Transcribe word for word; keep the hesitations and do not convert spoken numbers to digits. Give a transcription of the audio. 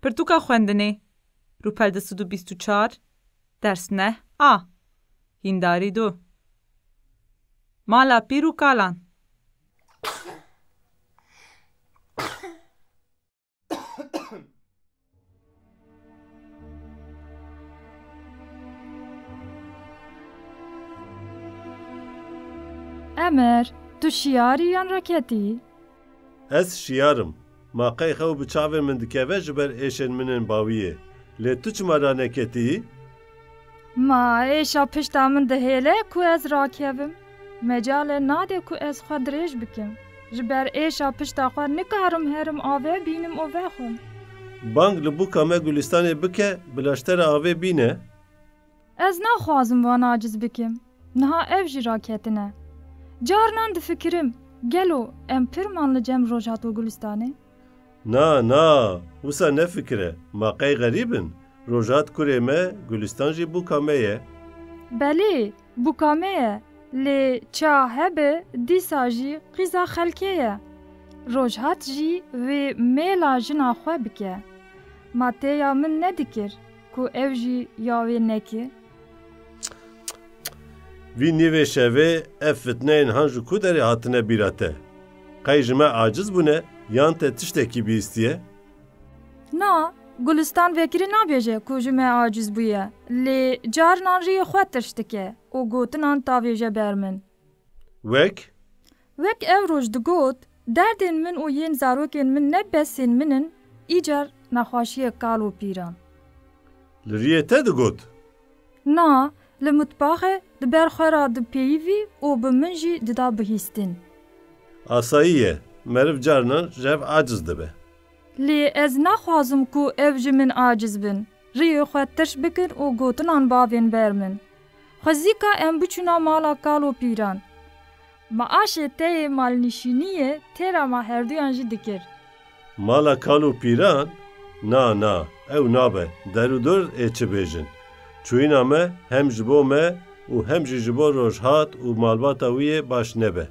Pirtûka xwendinê, rûpel du sed û bîst û çar, ders neh A. Hîndarî du. Mala pîr û kalan. Emer, tu şiyarî yan raketî? Ez şiyar im. Ma qey xew bi çavên min dikeve ji ber êşên min ên bawiyê. Lê tu çima raneketî? Ma êşa pişta min dihêle ku ez rakevim. Mecale nade ku ez xwe dirêj bikim. Ji ber êşa pişta xwe nikarim herim ave bînim û vexwim. Bang li bûka me Gulistanê bike, bila ji te re avê bîne. Ez naxwazim wan aciz bikim. Niha ev jî raketine. Carinan difikirim, gelo em pir man li cem Rojhat û Gulistanê? Na, na, wisa nefikire. Ma qey xerîb in? Rojhat kurê me, Gulistan jî bûka me ye. Belê, bûka me ye. Lê ça hebe dîsa jî qîza xelkê ye. Rojhat jî wê mêla jina xwe bike. Ma têya min nedikir ku ew jî ya wê neke? Vî nîvê şevê ev fitneyên han ji ku derê hatine bîra te? Qey ji me aciz bûne yan te tiştekî bihîstiye? Na, Gulistan vekirî nabêje ku ji me aciz bûye, lê carinan riyê xwe tirş dike û gotinan tavêje ber min. Wek? Wek ev roj digot, derdên min û yên zarokên min ne besên min in, îcar nexweşiyê kal û pîran. Li riyê te digot? Na, li mitbaxê di ber xwe re dipeyivî û bi min jî dida bihîstin. Asayî ye, meriv carinan ji hev aciz dibe. Lê ez naxwazim ku ev ji min aciz bin, riyê xwe tirş bikin û gotinan bavên ber min. Xwezîka em biçûna mala kal û pîran. Ma aşê te yê malnîşîniyê têra ma herduyan jî dikir. Mala kal û pîran? Na, na, ew nabe, der û dor ê çi bêjin. Çûyîna me hem ji bo me û hem jî ji bo Rojhat û malbata wî yê baş nebe.